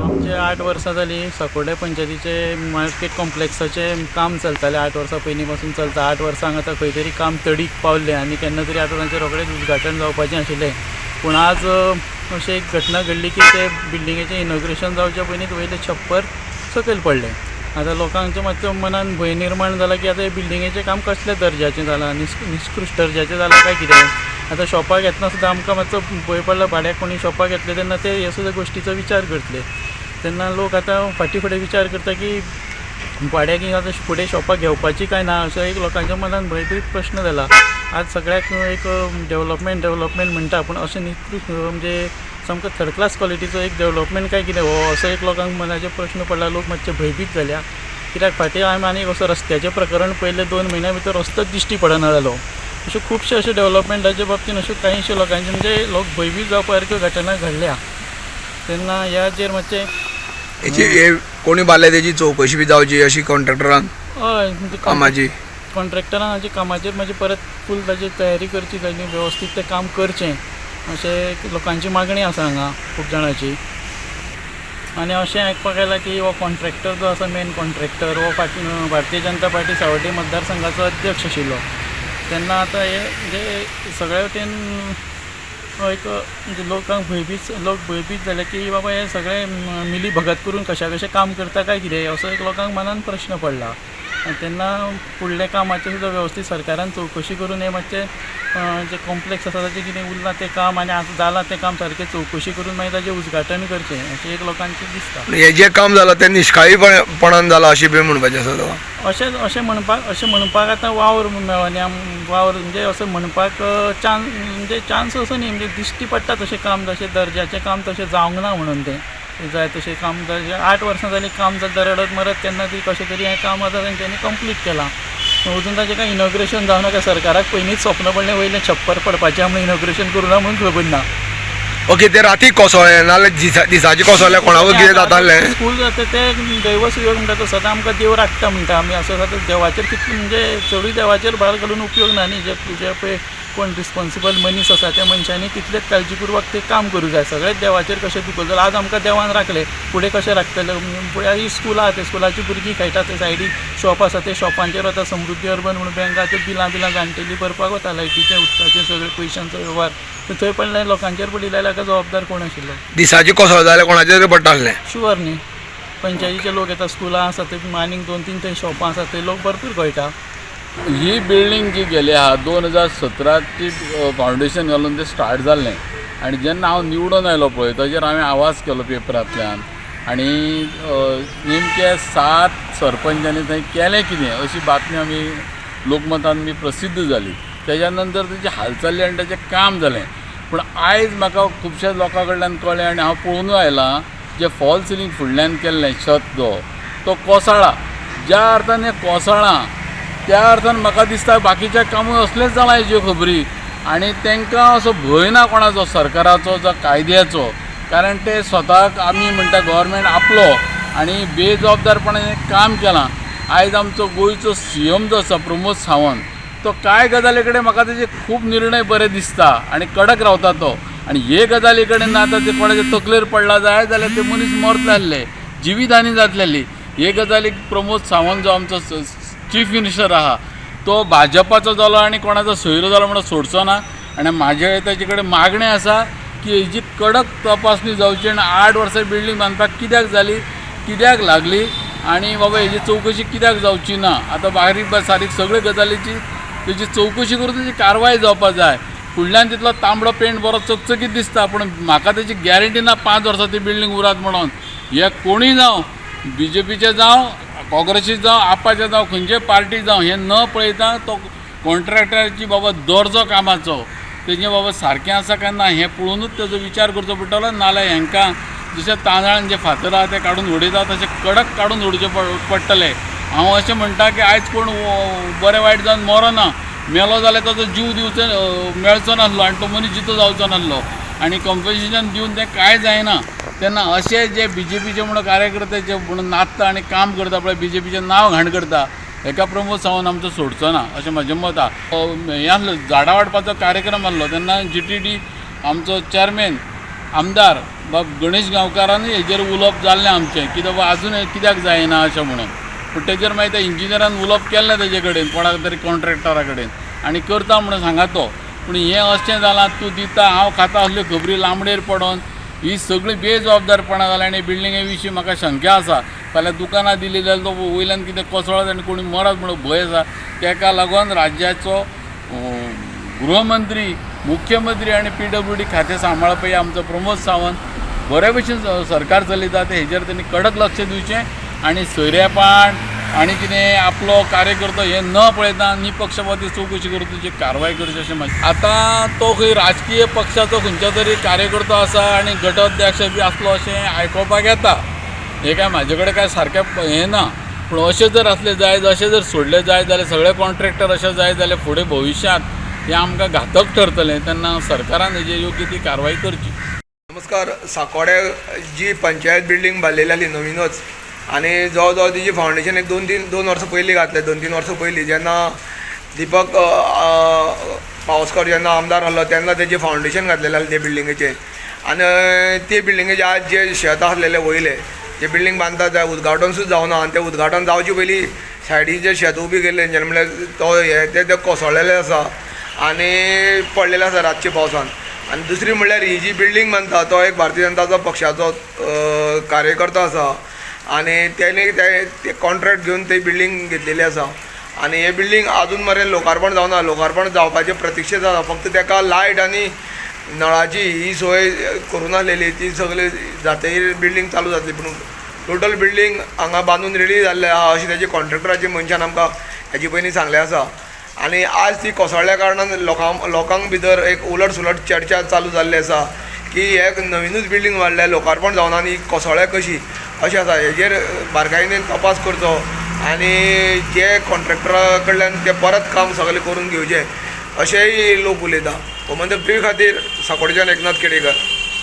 आमचे 8 वर्सां जालीं साकोड्डें पंचायतीचे मार्केट कॉम्प्लेक्साचें काम चलतालें. 8 वर्सां पयलीं पासून चलता. 8 वर्सांक आतां खंय तरी काम तडीक पावल्लें आनी केन्ना तरी आतां तांचें रोखडेंच उद्घाटन जावपाचें आशिल्लें. पूण आज अशी एक घटना घडली की ते बिल्डिंगेचें इनॉग्रेशन जावच्या पयलींच वयलें छप्पर सकयल पडलें. आतां लोकांच्या मातसो मनान भंय निर्माण जाला की आतां हे बिल्डिंगेचें काम कसल्या दर्जाचें जालां, निष्कृश्ट दर्जाचें जालां काय कितें. आतां शॉपां घेतना सुद्दां आमकां मातसो भंय पडला. भाड्याक कोणी शॉपां घेतले तेन्ना ते हे सुद्दां गोश्टीचो विचार करतले. तेन्ना लोक आतां फाटीं फुडें विचार करता की भाड्याक आतां फुडें शॉपां घेवपाची काय ना, असो एक लोकांच्या मनान भंयभीत प्रश्न जाला. आज सगळ्याक एक डेवलपमेंट डेवलपमेंट म्हणटा, पूण अशें निकृश्ट म्हणजे सामको थर्ड क्लास क्वॉलिटीचो एक डेवलपमेंट काय कितें हो, असो एक लोकांक मनाचेर प्रश्न पडला. लोक मातशे भंयभीत जाल्या कित्याक फाटीं आमी आनीक असो रस्त्याचें प्रकरण पयलें 2 म्हयन्या भितर रस्तोच दिश्टी पडना जालो. अश्यो खुबशे अशे डेवलपमेंटाच्या बाबतीन अश्यो कांयशे लोकांचे म्हणजे लोक भंयभीत जावपा सारक्यो घटना घडल्या. तेन्ना ह्याचेर मातशें कोणी बारले तेजी चवकशी बी जावची अशी कॉन्ट्रॅक्टरान, हय, कामाची कॉन्ट्रॅक्टरान हाजी कामाचेर मातशें परत फूल ताजी तयारी करची, ताणी वेवस्थीत तें काम करचें अशें लोकांची मागणी आसा हांगा खूब जाणांची. आनी अशें आयकपाक आयलां की हो कॉन्ट्रॅक्टर जो आसा मेन कॉन्ट्रॅक्टर हो भारतीय जनता पार्टी सावड्डे मतदारसंघाचो अध्यक्ष आशिल्लो. तेन्ना आतां हे म्हणजे सगळे वटेन एक म्हणजे लोकांक भंयभीत, लोक भंयभीत जाले की बाबा हे सगळे मिली भगत करून कशा कशें काम करता काय कितें, असो एक लोकांक मनान प्रश्न पडला. आनी तेन्ना फुडल्या कामाचें सुद्दां वेवस्थीत सरकारान चवकशी करून हें मातशें जें कॉम्प्लेक्स आसा ताचें कितें उरलां तें काम आनी आतां जालां तें काम सारकें चवकशी करून मागीर ताचें उद्घाटन करचें अशें एक लोकांचें दिसता. हें जें काम जालां तें निश्काळीपणान जालां अशें बी म्हणपाचें आसा. अशें अशें म्हणपाक, अशें म्हणपाक आतां वावर मेळना. वावर म्हणजे असो म्हणपाक चान्स म्हणजे चान्स असो न्ही, म्हणजे दिश्टी पडटा तशें काम, तशें दर्जाचें काम तशें जावंक ना म्हणून तें जाय तशें काम. 8 वर्सां जालीं काम जाता रडत मरत केन्ना तरी कशें तरी हें काम आतां तेंच्यांनी कंप्लीट केलां. अजून ताचें कांय इनॉग्रेशन जावना. काय सरकाराक पयलींच स्वप्न पडलें वयलें छप्पर पडपाचें म्हणून इनॉग्रेशन करूं ना म्हणून खबर ना. ओके, ते राती कोसळ्ळें नाल्यार दिसाचें कोसळ्ळें कोणाकूय कितें जातालें. स्कूल जाता तें दैव सुयोग म्हणटा तो सदां आमकां देव राखता म्हणटा आमी. असो जाता देवाचेर कितलें म्हणजे चडूय देवाचेर भार घालून उपयोग ना न्ही. जे तुजे पळय कोण रिस्पोन्सिबल मनीस आसा त्या मनशांनी तितलेंच काळजीपुर्वक तें काम करूं जाय. सगळेंच देवाचेर कशें दुखोवचें. आज आमकां देवान राखलें, फुडें कशें राखतलें. फुडें ही स्कुलां आसा, ते स्कुलाची भुरगीं खेळटा, ते सायडीक शॉप आसा, ते शॉपांचेर वता. समृद्धी अर्बन म्हणून बँक आसा, ते बिलां बिलां जाणटेलीं भरपाक वता, लायटीचें उदकाचें सगळें पयशांचो वेव्हार थंय पडलें लोकांचेर पडिल्लें जाल्यार हाका जबाबदार कोण आशिल्लो. दिसाचें कोसळ्ळें जाल्यार कोणाचेर पडटा आसलें शुवर न्ही. पंचायतीचे लोक येता, स्कुलां आसा थंय आनीक 2-3 थंय शॉपां आसा, थंय लोक भरपूर गळटा. ही बिल्डींग जी गेली आहा 2017ची फावंडेशन घालून तें स्टार्ट जाल्लें. आनी जेन्ना हांव निवडून आयलो पळय ताजेर हांवें आवाज केलो पेपरांतल्यान आनी नेमके 7 सरपंचांनी थंय केलें कितें अशी बातमी आमी लोकमतान बी प्रसिद्ध जाली. तेज्या नंतर तेजी हालचाली आनी तेजें काम जालें. पूण आयज म्हाका खुबश्या लोकां कडल्यान कळ्ळें आनी हांव पळोवनूय आयलां जें फॉल सिलींग फुडल्यान केल्लें छत जो तो कोसळ्ळा. ज्या अर्थान हें कोसळ्ळां त्या अर्थान म्हाका दिसता बाकीच्या कामूय असलेंच जालां हेज्यो खबरी. आनी तांकां असो भंय ना कोणाचो, सरकाराचो जावं कायद्याचो, कारण ते स्वताक आमी म्हणटा गव्हर्मेंट आपलो आनी बेजबाबदारपणान काम केलां. आयज आमचो गोंयचो सीएम जो आसा प्रमोद सावंत तो कांय गजाली कडेन म्हाका तेजे खूब निर्णय बरे दिसता आनी कडक रावता तो. आनी हे गजाली कडेन आतां ते कोणाच्या तकलेर पडला जाय जाल्यार ते मनीस मरतले आसले, जिवीत हानी जातली. हे गजालीक प्रमोद सावंत जो आमचो चीफ मिनिस्टर आहा तो भाजपाचो जालो आनी कोणाचो सोयरो जालो म्हणून सोडचो ना. आनी म्हाजें ताजे कडेन मागणें आसा की हेजी कडक तपासणी जावची आनी 8 वर्सां बिल्डींग बांदपाक कित्याक जाली, कित्याक लागली आनी बाबा हेजी चवकशी कित्याक जावची ना. आतां बारीक सारीक सगळे गजालीची तेजी चवकशी करून तेजी कारवाय जावपाक जाय. फुडल्यान तितलो तांबडो पेंट बरो चकचकीत दिसता, पूण म्हाका तेजी गॅरंटी ना 5 वर्सां ती बिल्डींग उरात म्हणून. हे कोणूय जावं, बीजेपीचे जावं, काँग्रेसी जावं, आपाचे जावं, खंयचे पार्टी जावं, हें न पळयता तो कॉन्ट्रॅक्टराची बाबा दर्जो कामाचो तेजें बाबा सारकें आसा काय ना हें पळोवनूच तेजो विचार करचो पडटलो. नाल्यार हेंकां जशें तांदळान जे फातर आहा ते काडून उडयता तशें कडक काडून उडोवचें पडटलें. हांव अशें म्हणटा की आयज कोण बरें वायट जावन मरोना, मेलो जाल्यार ताचो जीव दिवचो मेळचो नासलो आनी तो मनीस जितो जावचो नासलो आनी कंपन्सेशन दिवन तें कांय जायना. तेन्ना अशे जे बीजेपीचे म्हणून कार्यकर्ते जे म्हणून नाचता आनी काम करता पळय, बीजेपीचें नांव घाण करता, हेका प्रमोद सावंत आमचो सोडचो ना अशें म्हजें मत आहा. हें आसलो झाडां वाडपाचो कार्यक्रम आसलो तेन्ना GTD आमचो चॅरमॅन आमदार बाब गणेश गांवकारान हेजेर उलोवप जाल्लें आमचें की बाबा आजून कित्याक जायना अशें म्हणून. पूण तेजेर मागीर त्या इंजिनियरान उलोवप केल्लें तेजे कडेन, कोणाक तरी कॉन्ट्रॅक्टरा कडेन, आनी करता म्हणून सांगा तो. पूण हें अशें जालां, तूं दिता हांव खाता असल्यो खबरी लांबणेर पडोन ही सगळी बेजबाबदारपणां जाल्या. आनी बिल्डिंगे विशीं म्हाका शंका आसा. फाल्यां दुकानां दिली जाल्यार तो वयल्यान कितें कोसळत आनी कोणी मरत म्हणून भंय आसा. तेका लागून राज्याचो गृहमंत्री, मुख्यमंत्री आनी PWD खातें सांबाळपी आमचो प्रमोद सावंत बरे भशेन सरकार चलयता ते हेजेर तेणी कडक लक्ष दिवचें आनी सोयरेपण आनी कितें आपलो कार्यकर्तो हें न पळयता निपक्षपाती चवकशी करून तेची कारवाय करची अशें म्हाजें. आतां तो खंय राजकीय पक्षाचो खंयच्या तरी कार्यकर्तो आसा आनी गटाध्यक्ष बी आसलो अशें आयकुपाक येता. हें काय म्हाजे कडेन काय सारकें हें ना, पूण अशें जर आसलें जायत, अशें जर सोडलें जायत जाल्यार सगळे कॉन्ट्रॅक्टर अशें जायत जाल्यार फुडें भविश्यांत हें आमकां घातक ठरतलें. तेन्ना सरकारान हेजेर योग्य ती कारवाय करची. नमस्कार. साकोडे जी पंचायत बिल्डींग बांदलेली आसली नवीनच आनी जवळ जवळ तिजी फावंडेशन एक 2 वर्सां पयलीं घातलें, 2-3 वर्सां पयलीं जेन्ना दीपक पावसकर जेन्ना आमदार आहलो तेन्ना तेजें फावंडेशन घातलेलें आसलें ते बिल्डिंगेचें. आनी ते बिल्डिंगेचें आज जे शेत आसलेलें वयलें जे बिल्डींग बांदता ते उद्घाटन सुद्दां जावना आनी तें उद्घाटन जावचे पयलीं सायडीन जे शेत उबी केल्लें जेन्ना म्हणल्यार तो हे ते कोसळलेलें आसा आनी पडलेलें आसा रातचे पावसान. आनी दुसरी म्हणल्यार ही जी बिल्डींग बांदता तो एक भारतीय जनताचो पक्षाचो कार्यकर्तो आसा आनी तेणे ते कॉन्ट्रॅक्ट घेवन ते बिल्डींग घेतलेली आसा. आनी हे बिल्डींग आजून मेरेन लोकार्पण जावना, लोकार्पण जावपाचे प्रतिक्षेत आसा. फक्त तेका लायट आनी नळाची ही सोय करूं नासलेली, ती सगळी जातकीर बिल्डींग चालू जातली. पूण टोटल बिल्डींग हांगा बांदून रेडी जाल्लें आहा अशें तेजे कॉन्ट्रॅक्टराचे मनशान आमकां हेजे पयलीं सांगलें आसा. आनी आज ती कोसळ्ळ्या कारणान लोकांक भितर एक उलट सुलट चर्चा चालू जाल्ली आसा की हे नवीनूच बिल्डींग बांदल्या, लोकार्पण जावना आनी कोसळ्ळ्या कशी अशें आसा. हेजेर बारकायेन तपास करचो आनी जे कॉन्ट्रॅक्टरा कडल्यान ते परत काम सगळें करून घेवचें अशेंय लोक उलयता. गोमंतक टीव्ही खातीर साकोडेच्यान एकनाथ केडेकर.